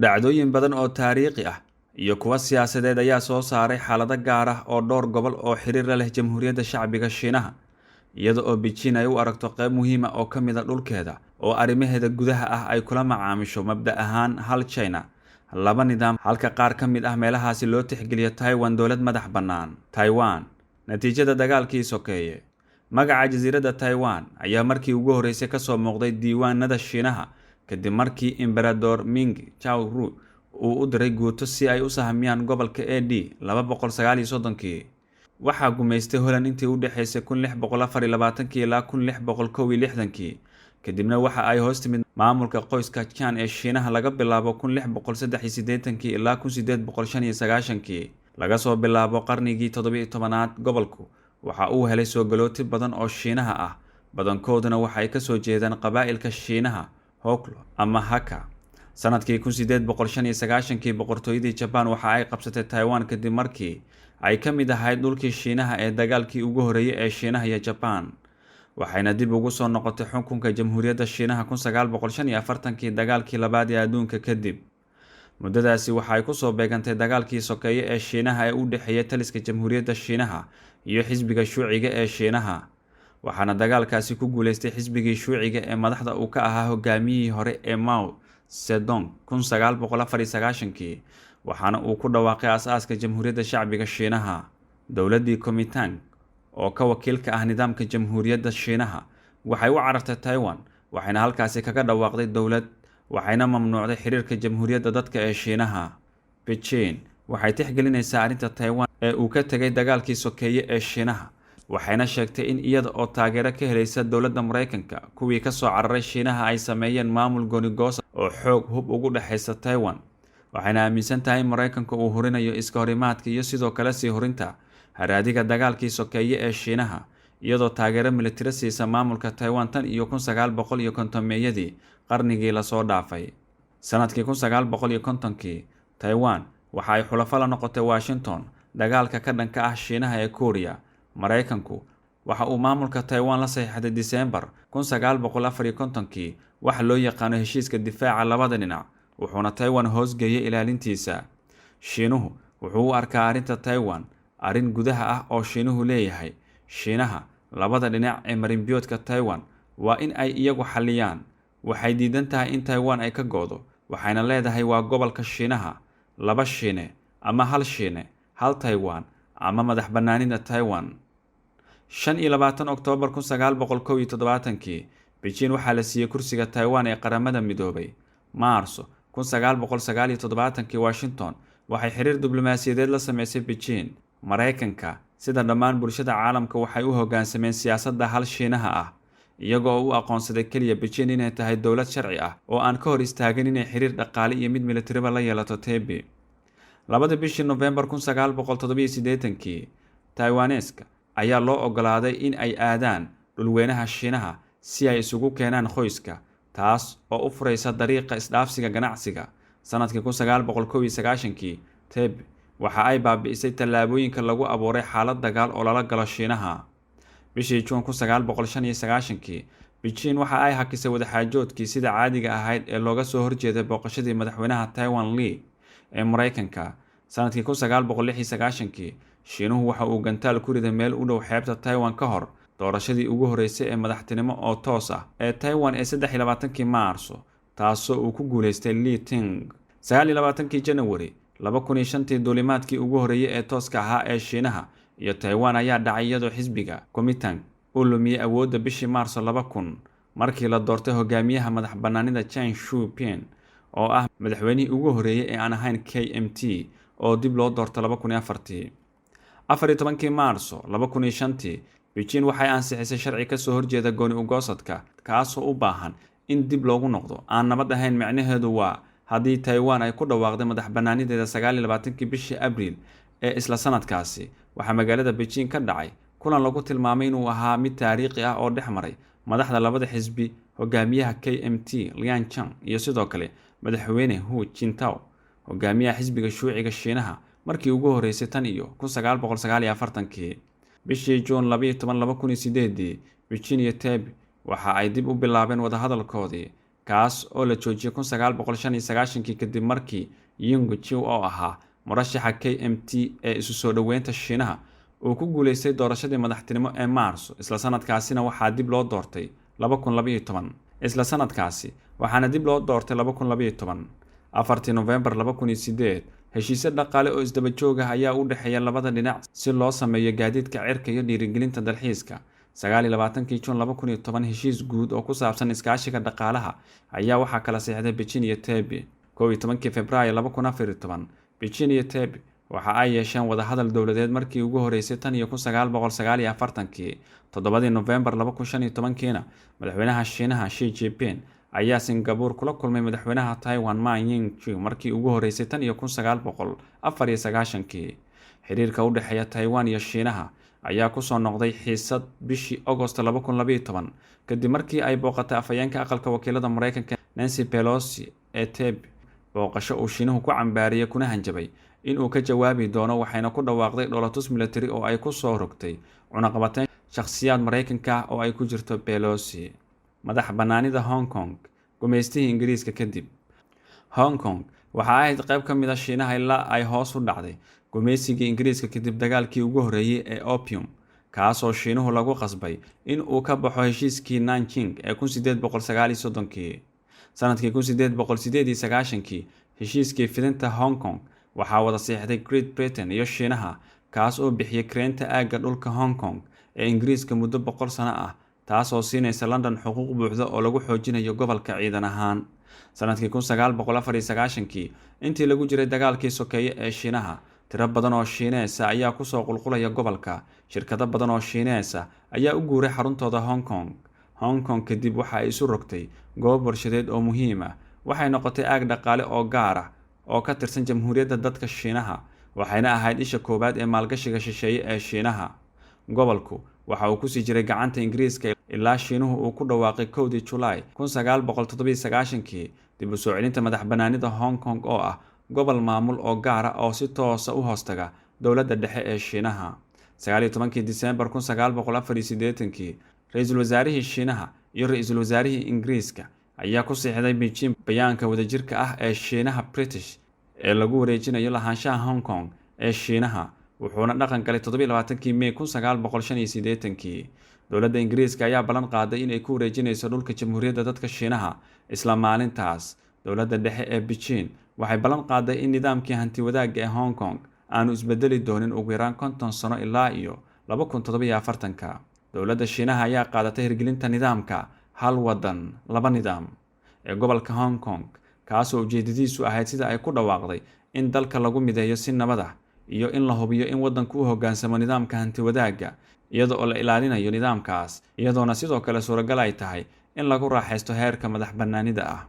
Dhacdooyin badan oo taariikhi ah iyo kuwa siyaasadeed ayaa soo saaray xaalado gaar ah oo dhowr gobol oo xiriir la leh Jamhuuriyadda Shacbiga Shiinaha, iyada oo Beijing ay u aragto qayb muhiim ah oo ka mid ah dhulkeeda oo arrimaheeda gudaha ah ay kula macaamisho mabda' ahaan hal China, laba nidaam, halka qaar ka mid ah meelahaasi loo tixgeliyo Taiwan dowlad madax bannaan. Taiwan, natiijada dagaalkii sokeeye. Magaca jasiiradda Taiwan ayaa markii ugu horreysay kasoo muuqday diiwaanada Shiinaha kadib markii Emperador Ming Chao Ru uu u diray guuto si ay u sahamiyaan gobolka AD 239-kii. Waxaa gumaystay Holland intii u dhexeysay 1624-kii ilaa 1661-kii, kadibna waxa ay hoos timid maamulka qoyska Chan ee Shiinaha laga bilaabo 1683-kii ilaa 1895-kii. Laga soo bilaabo qarnigii 17aad, gobolku waxa uu helay soo galooti badan oo Shiinaha ah, badankooduna waxa ay kasoo jeedaan qabaa'ilka Shiinaha Hoklo ama Haka. Sanadkii 1895-kii, boqortooyadii Jaban waxa ay qabsatay Taiwan kadib markii ay ka mid ahayd dhulkii Shiinaha ee dagaalkii ugu horreeyay ee Shiinaha iyo Jaban, waxayna dib ugu soo noqotay xukunka Jamhuuriyadda Shiinaha 1945-kii, dagaalkii labaad ee adduunka kadib. Muddadaasi waxa ay kusoo beegantay dagaalkii sokeeye ee Shiinaha ee u dhexeeya taliska Jamhuuriyadda Shiinaha iyo Xisbiga Shuuciga ee Shiinaha, waxaana dagaalkaasi ku guuleystay Xisbigii Shuuciga ee madaxda uu ka ahaa hogaamiyihii hore ee Mao Zedong 1994-kii, waxaana uu ku dhawaaqay aas-aaska Jamhuuriyadda Shacbiga Shiinaha. Dowladdii Kuomintang oo ka wakiilka ah nidaamka Jamhuuriyadda Shiinaha waxay u carartay Taiwan, waxayna halkaasi kaga dhawaaqday dowlad, waxayna mamnuucday xiriirka Jamhuuriyadda Dadka ee Shiinaha. Beijing waxay tixgelinaysaa arrinta Taiwan ee uu ka tegay dagaalkii sokeeye ee Shiinaha, waxayna sheegtay in iyada oo taageero ka helaysa dowladda Maraykanka, kuwii kasoo cararay Shiinaha ay sameeyeen maamul goonigoosa oo xoog hub ugu dhexaysa Taiwan. Waxayna aaminsan tahay in Maraykanka uu hurinayo iska horimaadka iyo sidoo kale sii hurinta haraadiga dagaalkii sokeeye ee Shiinaha, iyadoo taageero militari siisa maamulka Taiwan tan iyo 1950-meeyadii qarnigii lasoo dhaafay. Sanadkii 1950-kii, Taiwan waxa ay xulafo la noqotay Washington dagaalka ka dhanka ah Shiinaha ee Kuuriya. Maraykanku waxa uu maamulka Taiwan la saxiixday Diseembar 1954-kii waxa loo yaqaano heshiiska difaaca labada dhinac, wuxuuna Taiwan hoosgeeyay ilaalintiisa. Shiinuhu wuxuu u arkaa arrinta Taiwan arrin gudaha ah oo Shiinuhu leeyahay. Shiinaha, labada dhinac ee marinbiyoodka Taiwan waa in ay iyagu xalliyaan. Waxay diidan tahay in Taiwan ay ka go'do, waxayna leedahay waa gobolka Shiinaha, laba Shiine ama hal Shiine, hal Taiwan ama madax bannaanida Taiwan. 25 Oktoobar 1971-kii, Beijing waxaa la siiyey kursiga Taiwan ee Qaramada Midoobay. Maarso 1979-kii, Washington waxay xiriir diblomaasiyadeed la sameysay Beijing. Maraykanka, sida dhammaan bulshada caalamka, waxay u hoggaansameen siyaasadda hal Shiinaha ah, iyagoo u aqoonsaday keliya Beijing inay tahay dowlad sharci ah oo aan ka hor istaagin inay xiriir dhaqaale iyo mid militariba la yeelato Taipei. 2da bishii Nofembar 1987-kii, Taiwaneska ayaa loo ogolaaday in ay aadaan dhulweynaha Shiinaha si ay isugu keenaan qoyska, taas oo u furaysa dariiqa isdhaafsiga ganacsiga. Sanadkii 1991-kii, Taipei waxa ay baabi'isay tallaabooyinka lagu abuuray xaalad dagaal oo lala galo Shiinaha. Bishii Juun 1995-kii, Beijing waxa ay hakisay wadaxaajoodkii sida caadiga ahayd ee looga soo horjeeday booqashadii madaxweynaha Taiwan Lee ee Maraykanka. Sanadkii 1996-kii, Shiinuhu waxa uu gantaal ku riday meel u dhow xeebta Taiwan ka hor doorashadii ugu horreysay ee madaxtinimo oo toos ah ee Taiwan ee 23-kii Maarso, taasoo uu ku guuleystay Lee Ting. 29-kii Janawari 2005-tii, duulimaadkii ugu horreeyay ee tooska ahaa ee Shiinaha iyo Taiwan ayaa dhacay, iyadoo xisbiga Kuomintang uu lumiyey awoodda bishii Maarso 2000, markii la doortay hogaamiyaha madax bannaanida Chen Shui-bian, oo ah madaxweynihii ugu horreeyay ee aan ahayn KMT oo dib loo doorto 2004-tii. 14-kii Maarso 2005-tii, Beijing waxay ansixisay sharci kasoo horjeeda gooni ugoosadka, kaasoo u baahan in dib loogu noqdo aan nabad ahayn. Micnaheedu waa haddii Taiwan ay ku dhawaaqday madax bannaanideeda 29-kii bishii Abriil ee isla sanadkaasi, waxaa magaalada Beijing ka dhacay kulan lagu tilmaamay inuu ahaa mid taariikhi ah oo dhex maray madaxda labada xisbi, hogaamiyaha KMT Lian Chang iyo sidoo kale madaxweyne Hu Jintao, hogaamiyaha Xisbiga Shuuciga Shiinaha, markii ugu horreysay tan iyo 1949-kii. Bishii Juun 12, 2008-dii, Beijing iyo Taipei waxa ay dib u bilaabeen wadahadalkoodii. kaas oo la joojiyey 1995-kii kadib markii Ying Chiu, oo ahaa murashaxa KMT ee isu soo dhoweynta Shiinaha, uu ku guuleystay doorashadii madaxtinimo ee Maarso isla sanadkaasina. Waxaa dib loo doortay 2012 isla sanadkaasi, waxaana dib loo doortay 2012. 4-tii Nofembar 2008, heshiisyo dhaqaale oo isdaba joog ah ayaa u dhexeeya labada dhinac si loo sameeyo gaadiidka cirka iyo dhiirigelinta dalxiiska. 29-kii Juun 2010, heshiis guud oo ku saabsan iskaashiga dhaqaalaha ayaa waxaa kala saxiixday Beijing iyo Taipei. 11-kii Februaayo 2014, Beijing iyo Taipei waxa ay yeesheen wadahadal dowladeed markii ugu horeysay tan iyo 1949-kii. 7-dii Nofembar 2015-kiina, madaxweynaha Shiinaha Xi Jinping ayaa Singapore kula kulmay madaxweynaha Taiwan Ma Ying-jeou markii ugu horeysay tan iyo 1994-kii. Xiriirka u dhexeeya Taiwan iyo Shiinaha ayaa kusoo noqday xiisad bishii Agost 2012 kadib markii ay booqatay afhayeenka Aqalka Wakiilada Mareykanka Nancy Pelosi ee Taipei, booqasho uu Shiinuhu ku cambaariyey kuna hanjabay in uu ka jawaabi doono, waxayna ku dhawaaqday dhoolatus military oo ay kusoo rogtay cunaqabateyn shakhsiyaad Mareykanka ah oo ay ku jirto Pelosi. Madax bannaanida Hong Kong gumaystihii Ingiriiska kadib. Hong Kong waxa ahayd qayb ka mid ah Shiinaha ilaa ay hoos u dhacday gumaysigii Ingiriiska kadib dagaalkii ugu horreeyey ee Opium, kaasoo Shiinuhu lagu qasbay in uu ka baxo heshiiskii Nanjing ee 1839-kii. Sanadkii 1898-kii, heshiiskii fidinta Hong Kong waxaa wada saxiixday Great Britain iyo Shiinaha, kaas oo bixiyey kireynta aagga dhulka Hong Kong ee Ingiriiska muddo 100 sano ah, taasoo siinaysa London xuquuq buuxda oo lagu xoojinayo gobolka ciidan ahaan. Sanadkii 1994-kii, intii lagu jiray dagaalkii sokeeye ee Shiinaha, tiro badan oo Shiineesa ayaa kusoo qulqulaya gobolka. Shirkado badan oo Shiineesa ayaa u guuray xaruntooda Hong Kong. Hong Kong kadib waxa ay isu rogtay goob warshadeed oo muhiim ah. Waxay noqotay aag dhaqaale oo gaar ah oo ka tirsan Jamhuuriyadda Dadka Shiinaha, waxayna ahayd isha koowaad ee maalgashiga shisheeye ee Shiinaha. Gobolku waxa uu kusii jiray gacanta Ingiriiska ilaa Shiinuhu uu ku dhawaaqay 1-dii Julaay 1997-kii dib u soo celinta madax banaanida Hong Kong, oo ah gobol maamul oo gaar ah oo si toosa u hoostaga dowladda dhexe ee Shiinaha. 19-kii Disembar 1984-kii, ra-iisul wasaarihii Shiinaha iyo ra-iisul wasaarihii Ingiriiska ayaa ku saxiixday Beijing bayaanka wadajirka ah ee Shiinaha British ee lagu wareejinayo lahaanshaha Hong Kong ee Shiinaha, wuxuuna dhaqan galay 27-kii May 1985-kii. Dowladda Ingiriiska ayaa ballan qaaday in ay ku wareejinayso dhulka Jamhuuriyadda Dadka Shiinaha isla maalintaas. Dowladda dhexe ee Beijing waxay ballan qaaday in nidaamkii hanti wadaagga ee Hong Kong aanu isbedeli doonin ugu yaraan 50 sano ilaa iyo 2047-ka. Dowladda Shiinaha ayaa qaadatay hirgelinta nidaamka hal wadan laba nidaam ee gobolka Hong Kong, kaasoo ujeedadiisu ahayd, sida ay ku dhawaaqday, in dalka lagu mideeyo si nabad ah iyo in la hubiyo in waddanku u hoggaansamo nidaamka hanti wadaagga iyada oo la ilaalinayo nidaamkaas, iyadoona sidoo kale suuragal ay tahay in lagu raaxaysto heerka madax bannaanida ah.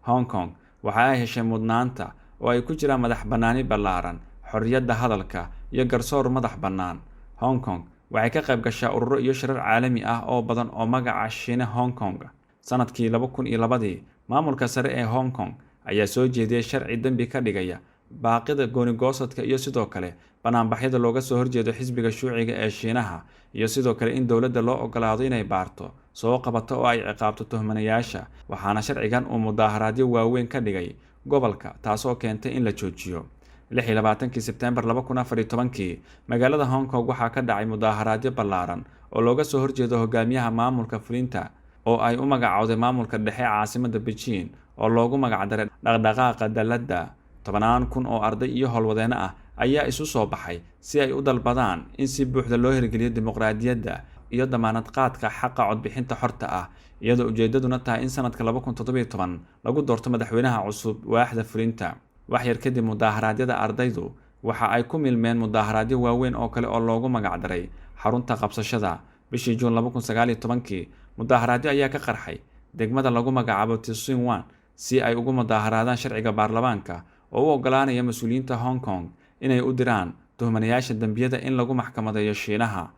Hong Kong waxa ay heshay mudnaanta oo ay ku jiraan madax bannaani ballaaran, xorriyadda hadalka iyo garsoor madax bannaan. Hong Kong waxay ka qayb gashaa ururo iyo shirar caalami ah oo badan oo magaca Shiine Hong Kong. Sanadkii 2002-dii, maamulka sare ee Hong Kong ayaa soo jeediyey sharci dembi ka dhigaya baaqida goonigoosadka iyo sidoo kale banaanbaxyada looga soo horjeedo Xisbiga Shuuciga ee Shiinaha, iyo sidoo kale in dowladda loo ogolaado inay baarto, soo qabato oo ay ciqaabto tuhmanayaasha. Waxaana sharcigan uu mudaaharaadyo waaweyn ka dhigay gobolka, taasoo keentay in la joojiyo. 26-kii Sebtembar 2014-kii, magaalada Hong Kong waxaa ka dhacay mudaaharaadyo ballaaran oo looga soo horjeedo hogaamiyaha maamulka fulinta oo ay u magacowday maamulka dhexe caasimadda Beijing, oo loogu magacdaray Dhaqdhaqaaqa Dalladda. Tobanaan kun oo arday iyo howlwadeeno ah ayaa isu soo baxay si ay u dalbadaan in si buuxda loo hirgeliyo dimuqraadiyadda iyo damaanad qaadka xaqa codbixinta xorta ah, iyadoo ujeedaduna tahay in sanadka 2017 lagu doorto madaxweynaha cusub waaxda fulinta. Wax yar kadib, mudaaharaadyada ardaydu waxa ay ku milmeen mudaaharaadyo waaweyn oo kale oo loogu magacdaray xarunta qabsashada. Bishii Juun 2019-kii, mudaaharaadyo ayaa ka qarxay degmada lagu magacaabo Tsuen Wan si ay ugu mudaaharaadaan sharciga baarlamaanka oo u ogolaanaya mas-uuliyiinta Hong Kong inay u diraan tuhmanayaasha dembiyada in lagu maxkamadeeyo Shiinaha.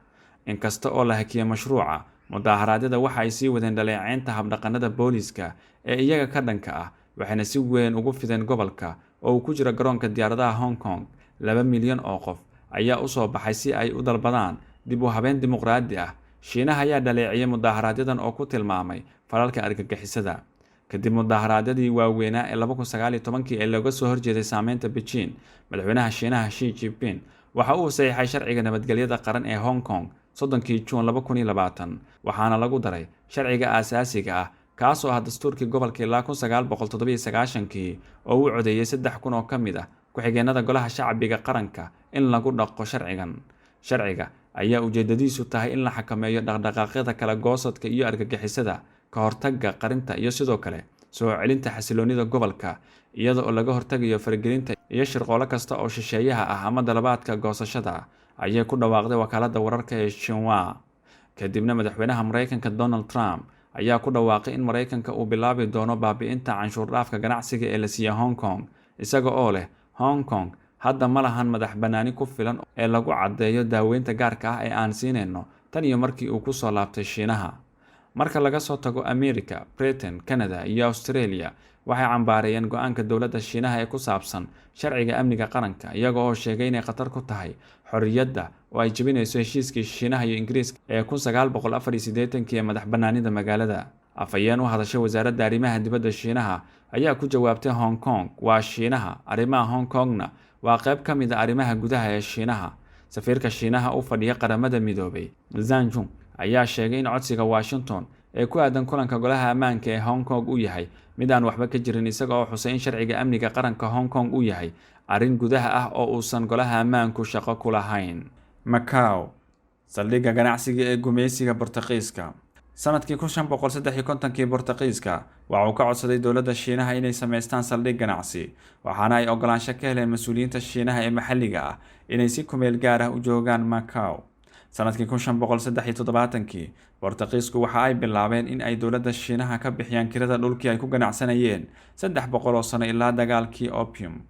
Inkasta oo la hakiyay mashruuca, mudaaharaadyada waxa ay sii wadeen dhaleeceynta habdhaqanada booliiska ee iyaga ka dhanka ah, waxayna si weyn ugu fideen gobolka oo uu ku jiro garoonka diyaaradaha Hong Kong. 2 milyan oo qof ayaa usoo baxay si ay u dalbadaan dib u habeyn dimuqraadi ah. Shiinaha ayaa dhaleeciyay mudaaharaaadyadan oo ku tilmaamay falalka argagixisada. Kadib mudaharaadyadii waaweynaa ee 2019-kii ee looga soo horjeeday saameynta Beijing, madaxweynaha Shiinaha Xi Jinping waxa uu saxiixay sharciga nabadgelyada qaran ee Hong Kong 30-kii Juun 2020, waxaana lagu daray sharciga aasaasiga ah, kaasoo ah dastuurkii gobolka ilaa 1997-kii, oo uu codeeyey 3000 oo ka mid ah ku-xigeenada golaha shacbiga qaranka in lagu dhaqo sharcigan. Sharciga ayaa ujeedadiisu tahay in la xakameeyo dhaqdhaqaaqyada kala goosadka iyo argagixisada, ka hortagga qarinta iyo sidoo kale soo celinta xasiloonida gobolka, iyada oo laga hortagayo faragelinta iyo shirqoolo kasta oo shisheeyaha ah ama dalabaadka goosashada, ayay ku dhawaaqday wakaaladda wararka ee Xinhua. Kadibna madaxweynaha Mareykanka Donald Trump ayaa ku dhawaaqay in Mareykanka uu bilaabi doono baabi'inta canshuur dhaafka ganacsiga ee la siiyey Hong Kong, isaga oo leh Hong Kong hadda ma lahan madax bannaani ku filan ee lagu caddeeyo daaweynta gaarka ah ee aan siinayno tan iyo markii uu kusoo laabtay Shiinaha. Marka laga soo tago America, Britain, Canada iyo Australia waxay cambaareeyeen go-aanka dowladda Shiinaha ee ku saabsan sharciga amniga qaranka, iyaga oo sheegay inay khatar ku tahay xorriyadda oo ay jebinayso heshiiskii Shiinaha iyo Ingiriiska ee 1984-kii ee madax bannaanida magaalada. Afhayeen u hadashay wasaaradda arrimaha dibadda Shiinaha ayaa ku jawaabtay: "Hong Kong waa Shiinaha, arrimaha Hong Kongna waa qayb ka mid ah arrimaha gudaha ee Shiinaha." Safiirka Shiinaha u fadhiya Qaramada Midoobay, Zhang Jun, ayaa sheegay in codsiga Washington ee ku aadan kulanka golaha ammaanka ee Hong Kong uu yahay mid aan waxba ka jirin, isaga oo xusay in sharciga amniga qaranka Hong Kong uu yahay arrin gudaha ah oo uusan golaha ammaanku shaqo ku lahayn. Macau, saldhigga ganacsiga ee gumaysiga Bortaqiiska. Sanadkii 1553-kii, Bortaqiiska waxa uu ka codsaday dowladda Shiinaha inay samaystaan saldhig ganacsi, waxaana ay ogolaansho ka heleen mas-uuliyiinta Shiinaha ee maxalliga ah inay si kumeel gaar ah u joogaan Macau. Sanadkii 1573-kii, Bortaqiisku waxa ay bilaabeen in ay dowladda Shiinaha ka bixiyaan kirada dhulkii ay ku ganacsanayeen 300 oo sano ilaa dagaalkii Opium.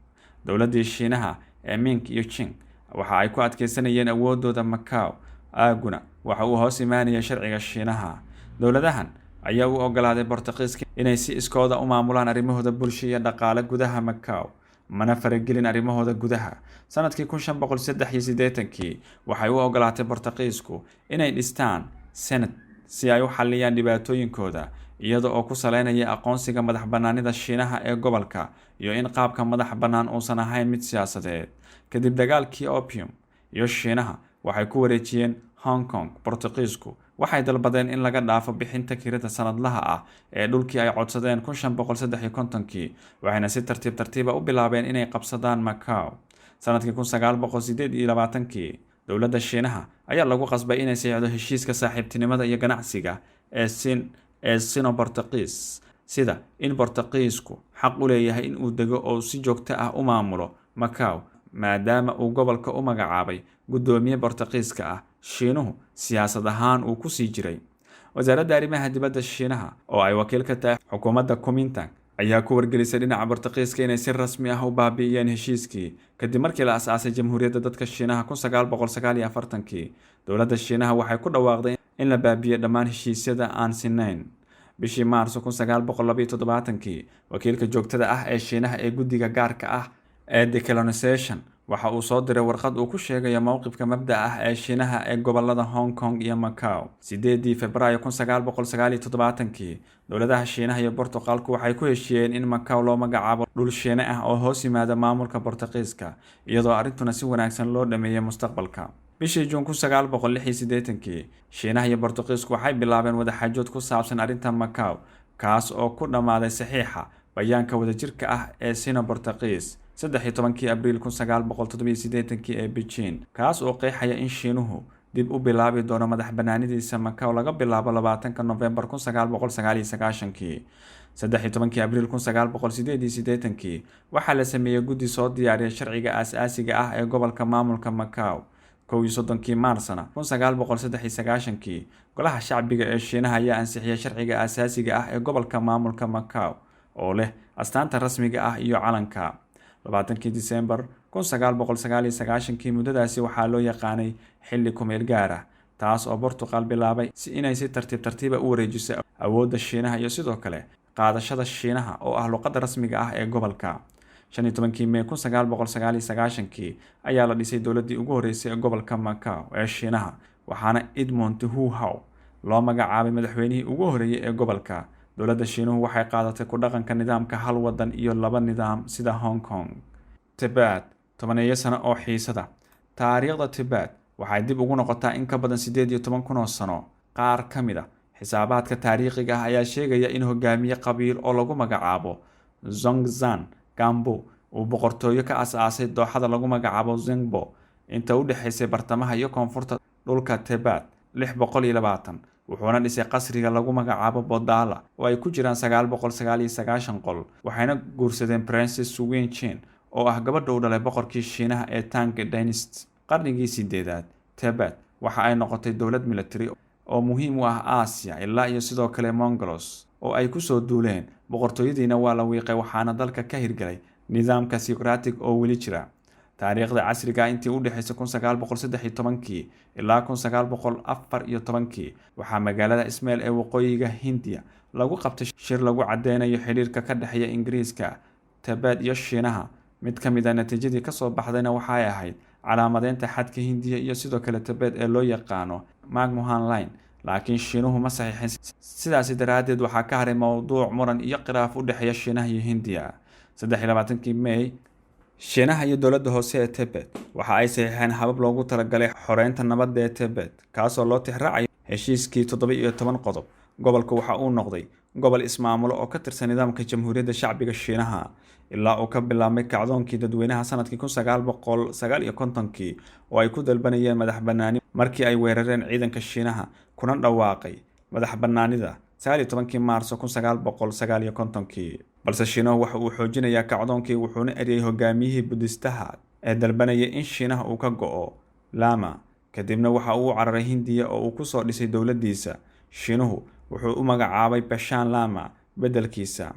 Dowladdii Shiinaha ee Ming iyo Qing waxa ay ku adkeysanayeen awoodooda Macau, aaguna waxa uu hoos imaanayay sharciga Shiinaha. Dowladahan ayaa u ogolaaday Bortaqiiska inay si iskooda u maamulaan arrimahooda bulsho iyo dhaqaale gudaha Macau, mana faragelin arrimahooda gudaha. Sanadkii 1583-kii, waxay u ogolaatay Bortaqiisku inay dhistaan senate si ay u xalliyaan dhibaatooyinkooda, iyada oo ku saleynaya aqoonsiga madax bannaanida Shiinaha ee gobolka iyo in qaabka madax bannaan uusan ahayn mid siyaasadeed. Kadib dagaalkii Opium iyo Shiinaha waxay ku wareejiyeen Hong Kong, Bortuqiisku waxay dalbadeen in laga dhaafo bixinta kirada sanadlaha ah ee dhulkii ay codsadeen 1553-kii, waxayna si tartiib tartiiba u bilaabeen inay qabsadaan Macau. Sanadkii 1928-kii, dowladda Shiinaha ayaa lagu qasbay inay saxiixdo heshiiska saaxiibtinimada iyo ganacsiga ee Sin ee Sino Bortuqiis, sida in Bortuqiisku xaq u leeyahay in uu dego oo si joogto ah u maamulo Macau, maadaama uu gobolka u magacaabay guddoomiye Bortuqiiska ah. Shiinuhu siyaasad ahaan uu kusii jiray. Wasaaradda arrimaha dibadda Shiinaha, oo ay wakiil ka tahay xukuumadda Kuomintang, ayaa ku wargelisay dhinaca Bortuqiiska inay si rasmi ah u baabi'iyeen heshiiskii kadib markii la as-aasay Jamhuuriyadda Dadka Shiinaha 1949-kii. Dowladda Shiinaha waxay ku dhawaaqday in la baabi'iyey dhammaan heshiisyada aan sinayn. Bishii Maarso 1972-kii, wakiilka joogtada ah ee Shiinaha ee guddiga gaarka ah ee decolonization waxa uu soo diray warqad uu ku sheegayo mowqifka mabda'a ah ee Shiinaha ee gobolada Hong Kong iyo Macau. 8-dii Februaayo 1979-kii, dowladaha Shiinaha iyo Bortuqaalku waxay ku heshiiyeen in Macau loo magacaabo dhul Shiine ah oo hoos yimaada maamulka Bortuqiiska, iyadoo arrintuna si wanaagsan loo dhameeyey mustaqbalka. Bishii Juun 1986-kii, Shiinaha iyo Bortuqiisku waxay bilaabeen wadaxaajood ku saabsan arrinta Macau, kaas oo ku dhammaaday saxiixa bayaanka wadajirka ah ee Sino Bortuqiis 13-kii Abriil 1987-kii ee Beijing, kaas oo qeexaya in Shiinuhu dib u bilaabi doono madax banaanidiisa Macau laga bilaabo 20-ka Nofembar 1999-kii. 13-kii Abriil 1988-kii, waxaa la sameeyey guddi soo diyaariya sharciga aas-aasiga ah ee gobolka maamulka Macau. 31-kii Maarsna 1993-kii, golaha shacbiga ee Shiinaha ayaa ansixiyay sharciga aasaasiga ah ee gobolka maamulka Macau oo leh astaanta rasmiga ah iyo calanka. 20-kii Disembar 1999-kii, muddadaasi waxaa loo yaqaanay xilli kumeel gaar ah, taas oo Portugal bilaabay si inay si tartiib tartiiba u wareejiso awoodda Shiinaha iyo sidoo kale qaadashada Shiinaha oo ah luqadda rasmiga ah ee gobolka. 15-kii Mey 1999-kii ayaa la dhisay dowladdii ugu horreysay ee gobolka Macau ee Shiinaha, waxaana Edmund Hu Hao loo magacaabay madaxweynihii ugu horreeyay ee gobolka. Dowladda Shiinuhu waxay qaadatay ku dhaqanka nidaamka hal waddan iyo laba nidaam sida Hong Kong. Tibet, 10-eeyo sano oo xiisada. Taariikhda Tibet waxay dib ugu noqotaa in ka badan 18,000 oo sano. Qaar ka mid ah xisaabaadka taariikhiga ah ayaa sheegaya in hogaamiye qabiil oo lagu magacaabo Zongzan Gambo uu boqortooyo ka aas-aasay dooxada lagu magacaabo Zengbo inta u dhexaysay bartamaha iyo koonfurta dhulka Tibet 620, wuxuuna dhisay qasriga lagu magacaabo Bodala oo ay ku jiraan 999 qol, waxayna guursadeen Princess Win Chin oo ah gabadha uu dhalay boqorkii Shiinaha ee Tang Dynasty. Qarnigii sideedaad, Tibet waxa ay noqotay dowlad military oo muhiim u ah Aasiya ilaa iyo sidoo kale Mongolos oo ay kusoo duuleen. Boqortooyadiina waa la wiiqay, waxaana dalka ka hirgalay nidaamka theocratic oo weli jira. Taariikhda casriga ah, intii u dhexaysay 1913-kii ilaa 1914-kii, waxaa magaalada Ismail ee waqooyiga Hindiya lagu qabtay shir lagu cadeynayo xiriirka ka dhexeeya Ingiriiska, Tibet iyo Shiinaha. Mid ka mid ah natiijadii kasoo baxdayna waxay ahayd calaamadeynta xadka Hindiya iyo sidoo kale Tibet ee loo yaqaano McMahon Line, laakiin Shiinuhu ma saxiixin. Sidaasi daraaddeed waxaa ka haray mowduuc muran iyo khilaaf u dhexeeya Shiinaha iyo Hindiya. 23-kii May, Shiinaha iyo dowladda hoose ee Tibet waxa ay saxiixeen habab loogu talagalay xoreynta nabadda ee Tibet, kaasoo loo tixraacayo heshiiskii 17 qodob. Gobolka waxa uu noqday gobol ismaamulo oo ka tirsan nidaamka Jamhuuriyadda Shacbiga Shiinaha ilaa uu ka bilaabmay kacdoonkii dadweynaha sanadkii 1959-kii oo ay ku dalbanayeen madax bannaani, markii ay weerareen ciidanka Shiinaha kuna dhawaaqay madax bannaanida 19-kii Maarso 1959-kii. Balse Shiinuhu waxa uu xoojinayaa kacdoonkii, wuxuuna eriyay hogaamiyihii Budistaha ee dalbanayay in Shiinaha uu ka go'o, Lama. Kadibna waxa uu u cararay Hindiya oo uu kusoo dhisay dowladdiisa. Shiinuhu wuxuu u magacaabay Pashan Lama beddelkiisa.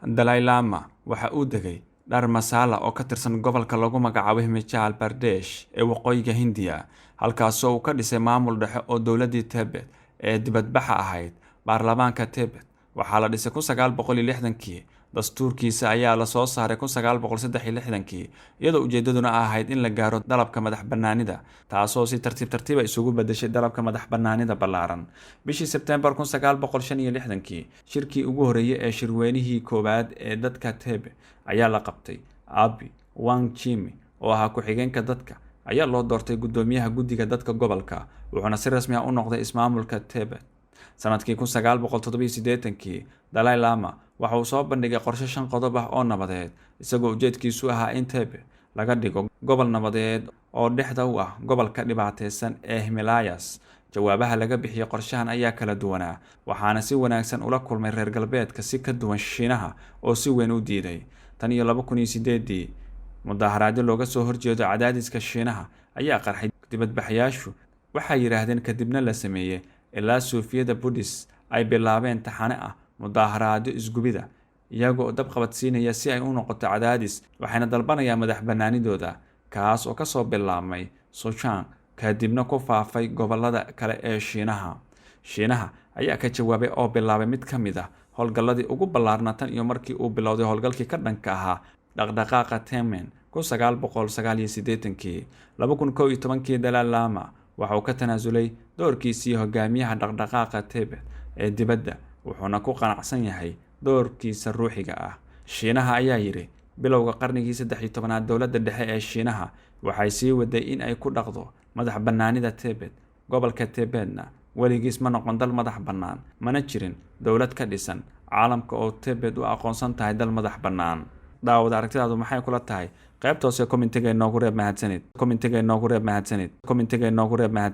Dalai Lama waxa uu degay Dharmasala oo ka tirsan gobolka lagu magacaabo Himachal Pradesh ee waqooyiga Hindiya, halkaasoo uu ka dhisay maamul dhexe oo dowladdii Tibet ee dibadbaxa ahayd. Baarlamaanka Tibet waxaa la dhisay 1960-kii. Dastuurkiisa ayaa la soo saaray 1963-kii, iyadoo ujeedaduna ahayd in la gaaro dalabka madax bannaanida, taasoo si tartiib tartiiba isugu bedeshay dalabka madax bannaanida ballaaran. Bishii Sebtembar 1965-kii, shirkii ugu horreeyay ee shirweynihii koowaad ee dadka Tibet ayaa la qabtay. Abi Wang Jimmy oo ahaa ku-xigeenka dadka ayaa loo doortay guddoomiyaha guddiga dadka gobolka, wuxuuna si rasmi ah u noqday ismaamulka Tibet. Sanadkii 1987-kii, Dalai Lama waxa uu soo bandhigay qorshe shan qodob ah oo nabadeed, isagoo ujeedkiisu ahaa in Tibet laga dhigo gobol nabadeed oo dhexda u ah gobolka dhibaateysan ee Himalayas. Jawaabaha laga bixiyey qorshahan ayaa kala duwanaa, waxaana si wanaagsan ula kulmay reer galbeedka, si ka duwan Shiinaha oo si weyn u diiday. Tan iyo 2008-dii, mudaharaadyo looga soo horjeedo cadaadiska Shiinaha ayaa qarxay. Dibadbaxayaashu waxay yidhaahdeen kadibna la sameeyey ilaa suufiyada Buddhist ay bilaabeen taxane ah mudaharaadyo isgubida, iyagoo dab qabadsiinaya si ay u noqoto cadaadis, waxayna dalbanayaan madax banaanidooda, kaas oo kasoo bilaabmay Xinjiang kadibna ku faafay gobolada kale ee Shiinaha. Shiinaha ayaa ka jawaabay oo bilaabay mid ka mid ah howlgalladii ugu ballaarnaa tan iyo markii uu bilowday howlgalkii ka dhanka ahaa dhaqdhaqaaqa Tiananmen 1989-kii. 2011-kii, Dalai Lama waxa uu ka tanaasulay doorkiisii hogaamiyaha dhaqdhaqaaqa Tibet ee dibadda, wuxuuna ku qanacsan yahay doorkiisa ruuxiga ah. Shiinaha ayaa yidhi bilowga qarnigii 13-aad, dowladda dhexe ee Shiinaha waxay sii waday in ay ku dhaqdo madax bannaanida Tibet. Gobolka Tibetna weligiis ma noqon dal madax bannaan, mana jirin dowlad ka dhisan caalamka oo Tibet u aqoonsan tahay dal madax bannaan. Daawada, aragtidaadu maxay kula tahay? Qaybta hoose commentiga inoogu reeb. Mahadsanid. Commentiga inoogu reeb. Mahadsanid. Commentiga inoogu reeb. Mahad.